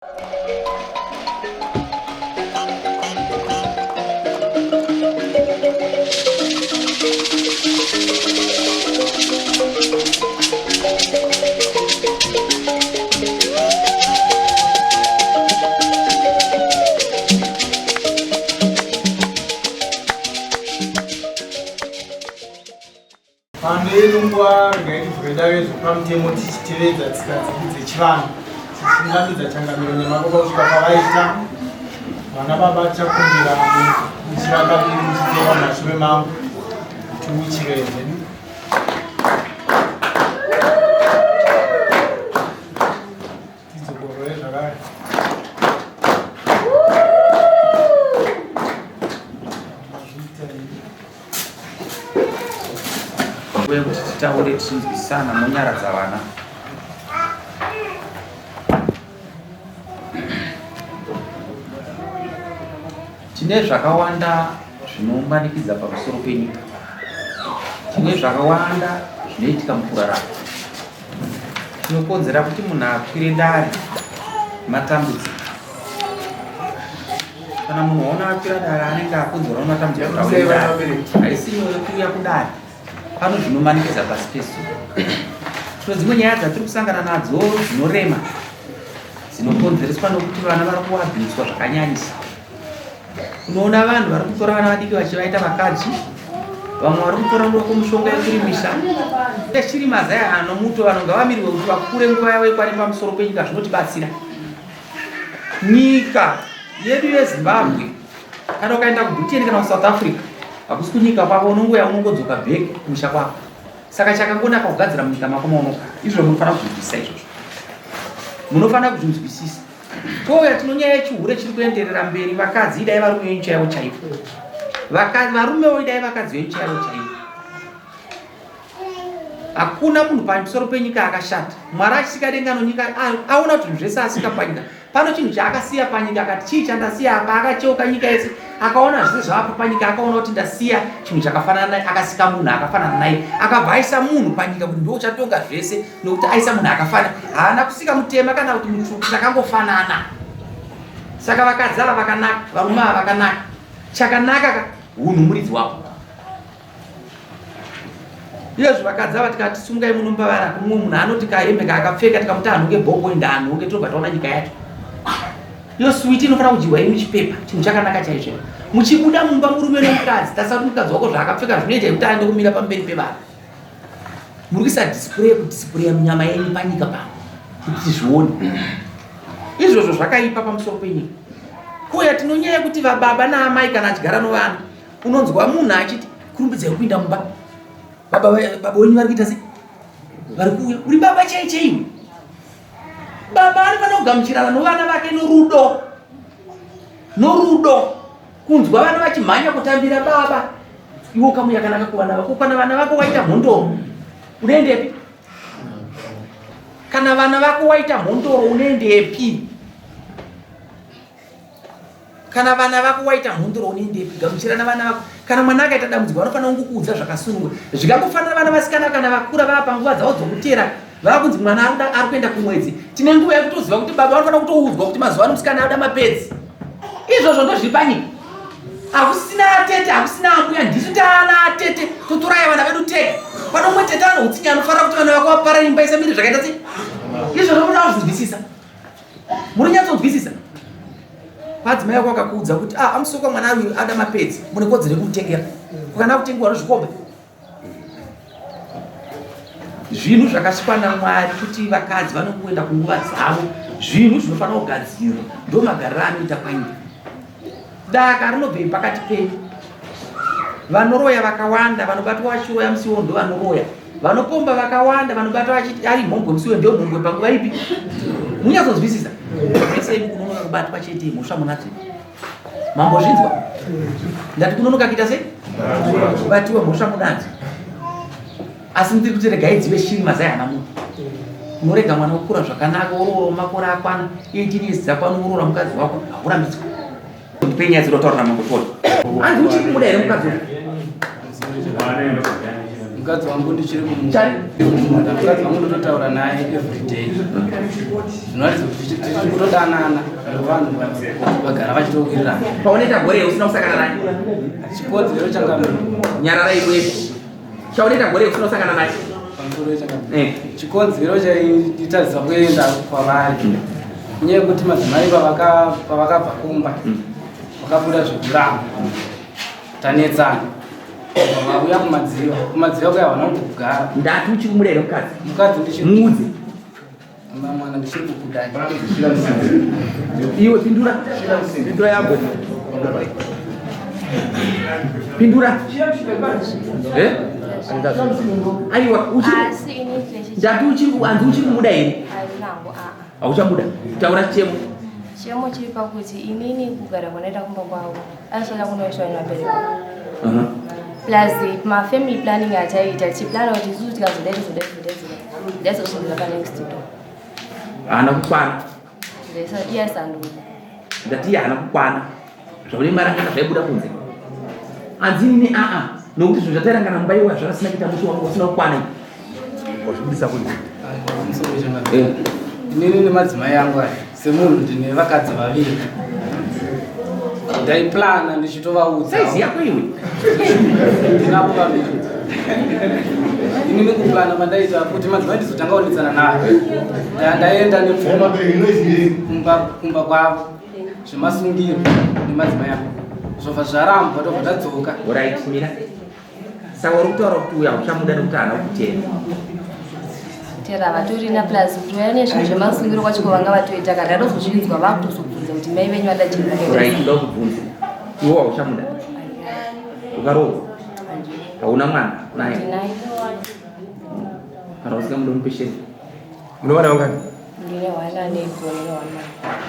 Pano yedu nguva regai tidzoke dare zvepamutemo tichitevedza tsika dzedu dzechivanhu tichitungamidza changamiro nemababa kusvika pavaita vana baba tichakumbira muchirakaviri muchiteera mumashure mangu tiuchire zvedu. Tidzokorore zvakare. Uye kuti titaure tichinzwisana monyaradza vana. Tine zvakawanda zvinomanikidza pamusoro penyika. Tine zvakawanda zvinoitika mukurarama. Chinokonzera kuti munhu akwire dare matambudziko. Kana munhu waona akwira dare anenge akonzerwa nematambudziko kuti akwire dare. Haisi nyore kuuya kudare. Pano zvinomanikidza pasi pezuva. Tino dzimwe nyaya dzatiri kusangana nadzo dzinorema dzinokonzereswa nokuti vana vari kuabhuswa zvakanyanyisa. Unoona vanhu vari kutora vana vadiki vachivaita vakadzi, vamwe vari kutora muroko mushonga yekurimisa. Chiri mazai anomuto vanhu ngavamirwe kuti vakure nguva yavo ikwane pamusoro penyika zvinotibatsira. Nyika yedu yeZimbabwe kana ukaenda kuBritain kana kuSouth Africa hakusi kunyika kwako unongouya unongodzoka back kumusha kwako. Saka chakangonaka kugadzira munyika mako maunogara. Izvo munofanira kuzvinzwisisa izvozvo. Munofanira kuzvinzwisisa. Touya tino nyaya yechihure chiri kuenderera mberi vakadzi idai varume venyu chaivo chaivo. Vakadzi varumewo idai vakadzi venyu chaivo chaivo. Hakuna munhu pamusoro penyika akashata. Mwari achisika denga nonyika aona kuti zvinhu zvese asika panyika. Pano chinhu chaakasiya panyika akati chii chandasiya apa akacheuka nyika yese akaona zvese zvavapo panyika akaona kuti ndasiya chinhu chakafanana naye akasika munhu akafanana naye akabva aisa munhu panyika kuti ndiwo uchatonga zvese nokuti aisa munhu akafanana haana kusika mutema kana kuti mutsvuku takangofanana saka vakadzi ava vakanaka varume ava vakanaka chakanaka ka hunhu muridzi wako iyezvo vakadzi ava tikati sungai munomba vana kumwe munhu anoti kahembe kaakapfeka tikamuti anhonge bhobho enda anhonge tinobva taona nyika yacho iyo switi inofanira kudyiwa iri muchipepa chinhu chakanaka chaizvo muchibuda mumba murume nomukadzi tasati mukadzi wako zvaakapfeka zvinoita yekuti aende kumira pamberi pevanhu muri kuisa display kudisplaya munyama yenyu panyika pano kuti tizvione izvozvo zvakaipa pamusoro penyika kuuya tinonyaya yekuti vababa naamai kana achigara novana unonzwa munhu achiti kurumbidzai kupinda mumba baba wenyu vari kuita sei vari kuuya uri baba chai chaiwe baba anofanira kugamuchirana novana vake norudo norudo kunzwa vana vachimhanya kutambira baba iwe ukamu yakanaka kuvana vako kana vana vako waita mhondoro unoendepi kana vana vako waita mhondoro unoendepi kana vana vako waita mhondoro unoendepi gamuchirana vana vako kana mwana akaita dambudziko vanofanira kungokuudza zvakasununguka zvikangofanira vana vasikana kana vakura vava panguva dzavo dzokutera vava kunzi mwana ari kuenda kumwedzi tine nguva yekutoziva kuti baba vanofanira kutoudzwa kuti mazuva ano musikana anoda mapedzi izvozvo ndozviri panyika hakusina atete hakusina ambuya ndisu taana atete totoraya vana vedu tega pano umwe tete ano utsinye anofanira kuti vana vako vapara imba isamire zvakaita sei izvozvo munoda kuzvinzwisisa muri nyatsonzwisisa padzimai vako vakakuudza kuti ah amusoka mwana uyu ada mapedzi mune kodzero yekumutengera kukana kutengewa nozvikomba Zvinhu zvakasikwa naMwari kuti vakadzi vanongoenda kunguva dzavo, zvinhu zvinofanira kugadzirwa, ndomagariro anoita panyika. Daka rinobvei pakati penyu? Vanoroya vakawanda vanobatwa vachiroya musi iwowo ndovanoroya. Vanopomba vakawanda vanobatwa vachiti ari mhombwe musi iwowo ndiyo mhombwe panguva ipi? Munyatsonzwisisa? Mese imi kunonoka kubatwa chete mhosva munadzo. Mambozvinzwa? Ndati kunonoka kuita sei? Kubatiwa mhosva munadzo. Asi ndiri kuti regai dzive shiri mazai hana munhu. Unorega mwana wokura zvakanaka woroora makore akwana 18 years dzakwana woroora mukadzi wako haurambidzwa. Ndipe nyaya dzinotaura namambo Tony. Hanzi uchiri kumuda here mukadzi uyu? Mukadzi wangu ndichiri kumuda. Mukadzi wangu ndototaura naye every day. Zvinoratidza kuti tichiri kutodanana vanhu vagara vachitowirirana. Paunoita gore usina kusangana naye. Chikodzero changamire. Nyarara iwe. Chaunoita gore usina kusangana naye. Pamusoro changamire. Eh. Chikonzero chaitadzisa kuenda kwavari. Inyaya yekuti madzimai pavakabva kumba vakabuda zvekuramba. Tanetsana. Vauya kumadziva. Kumadziva kuya havana kugara. Ndati uchiri kumuda here mukadzi? Mukadzi ndichiri. Muudze. Mwana ndichiri kukudai. Iwe pindura. Pindura yako. Pindura. Eh? Aiwa uchiri. Ndati uchiri anzi uchiri kumuda here? Hauchamuda. Taura chemo. Chemo chiri pakuti inini kugara kwanaita kumba kwavo aisada kunoiswa nevabereki. Plus mafamily planning ataiita tichiplana kuti isusu tikazodai tozodai tozodai tozodai ndaizosungura panext door. Haana kukwana. Iye asanduka. Ndati iye haana kukwana. Zvaune marangana zvaibuda kunze. Anzi inini aa nokuti zvinhu zvatairangana mumba iwe zvakasina kuita musi wangu usina kukwana. Wazvibudisa kunze. Eh. Inini nemadzimai angu aya semunhu ndine vakadzi vaviri. Ndaiplana ndichitovaudza. Saizi yako iwe. Ndinavo vaviri. Inini kuplana pandaita kuti madzimai ndizotanga kunetsana nayo. Ndaenda nepfuma kumba kwavo. Zvemasungiro nemadzimai angu. Zvobva zvarambwa tobva tadzoka. Alright, mira. Saka uri kutaura kuti uyu hauchamuda nekuti haana kutenda. Tera vatorina plus kutouya nezvinhu zvemasungiro kwacho kwavanga vatoita kana ndatozozvinzwa vakutozobvunza kuti mai venyu vada chii. Right, ndoda kubvunza. Iwe hauchamuda. Ukarohwa. Hauna mwana naye. Ndinaye. Kana usingamude mupe sheri. Munowana vangani? Ndine hwana negore nehwana.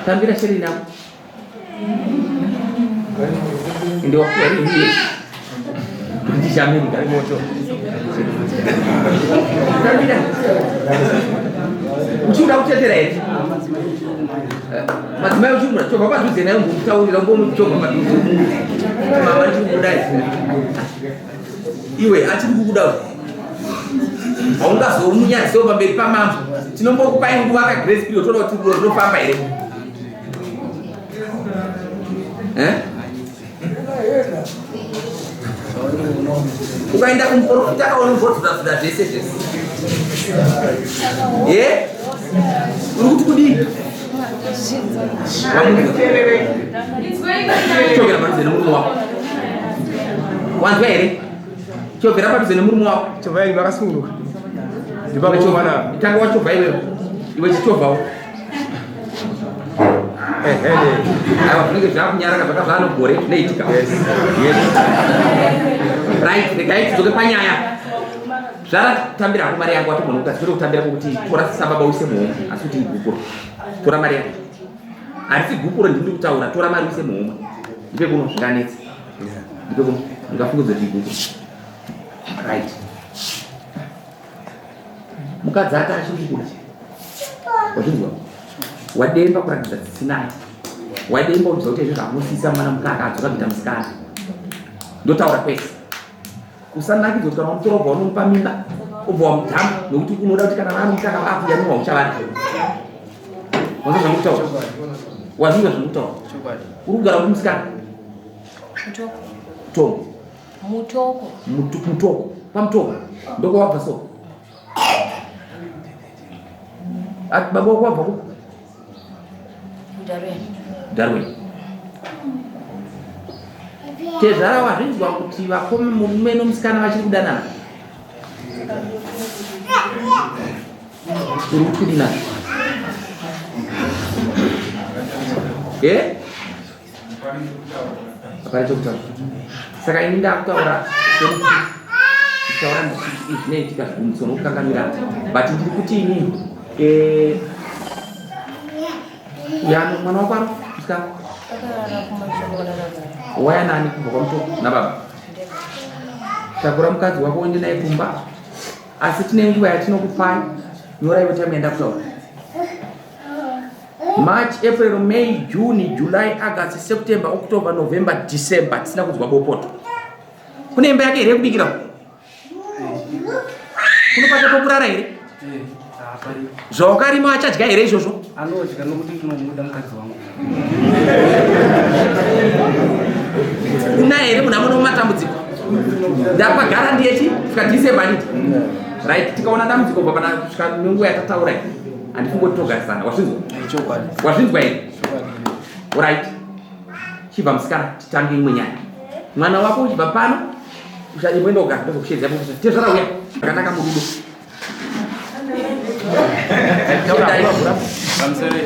Tambira sheri nako. Ende wapiwa rini iye? British America. Moto. Tambira. Uchikuda kutetera here? Madzimai uchikuda chobva padhuze naye umbomutaurira umbomuchobva padhuze umuudze. Mama ndiri kukuda Iwe achiri kukuda uyu. Haungazomunyadzisewo pamberi pamambo. Tinombokupai nguva ka grace period toda kuti rudo runofamba here? Eh? Ukaenda kumuprofita akaona unombodzuda-dzuda zvese zvese. Eh? Uri kuti kudii? Chokera padhuze nemurume wako. Wanzwa here? Chokera padhuze nemurume wako. Chovai makasununguka. Ndipo mwana. Tanga wachovha iwewe. Iwe chichovhawo. Aiwa zvinenge zvakunyaraka zvaka zvaanogore zvinoitika. Yes. Yes. Right, regai tidzoke panyaya. Zvara tambira hako mari yangu watogona kuti asiri kutambira kwekuti tora sababa uise muhomwe asi kuti igupuro. Tora mari yako. Harisi gupuro ndiri kutaura tora mari uise muhomwe. Ndipe kuno zvinganetsa. Ndipe kuno ndingafungudza kuti igupuro. Right. Mukadzi ati achiri kukuda. Wazvinzwa? Wademba kuratidza tsitsi naye. Wademba uchiziva kuti izvo zvakunosisa mwana mukaka adzoka kuita musikana. Ndotaura kwese. Usanakidzwa kuti kana wamutora ubva unomupa mimba ubva wamudhamba nokuti unoda kuti kana vamukaka vakuyanwa uchavada. Wazvinzwa zvandikutaura? Wazvinzwa zvandikutaura? Uri kugara uri musikana? Mutoko. Tom. Mutoko. Mutoko. Pamutoko. Ndoko wabva so. Ati baba wako wabva kupi? Darwin. Darwin. Tezvara wazvinzwa kuti vakoma murume nomusikana vachiri kudanana? Uri kuti nazvo? Eh? Hapana chokutaura. Saka ini ndakutaura kutaura ndichiti zvinoitika zvigumbuso nokukanganwirana but ndiri kuti ini eh, uyano mwana wako ari musikana waya nani kubva kwamutoko nababa takura mukadzi wako uende naye kumba asi tine nguva yatinokupai nyorai time yandakutaura March, April, May, June, July, August, September, October, November, December tisina kunzwa bopoto. Kune imba yake here yekubikira? Kunopata pokurara here? Eh, haparipo. Zvawakarima achadya here izvozvo? Anodya nokuti ndinomuda mukadzi wangu. Una here munhu amuno mumatambudziko? Ndapa guarantee yechi kusvika December handiti? Right, tikaona dambudziko kubva pana kusvika nenguva yatataura iyi. Handifungoti togarisana. Wazvinzwa? Chokwadi. Wazvinzwa here? Right. Chibva musikana titange imwe nyaya. Mwana wako uchibva pano uchanyimboenda kugara ndozokushedza ipapo. Tezvara uya. Zvakanaka murudo. Chiendai. Pamusoro.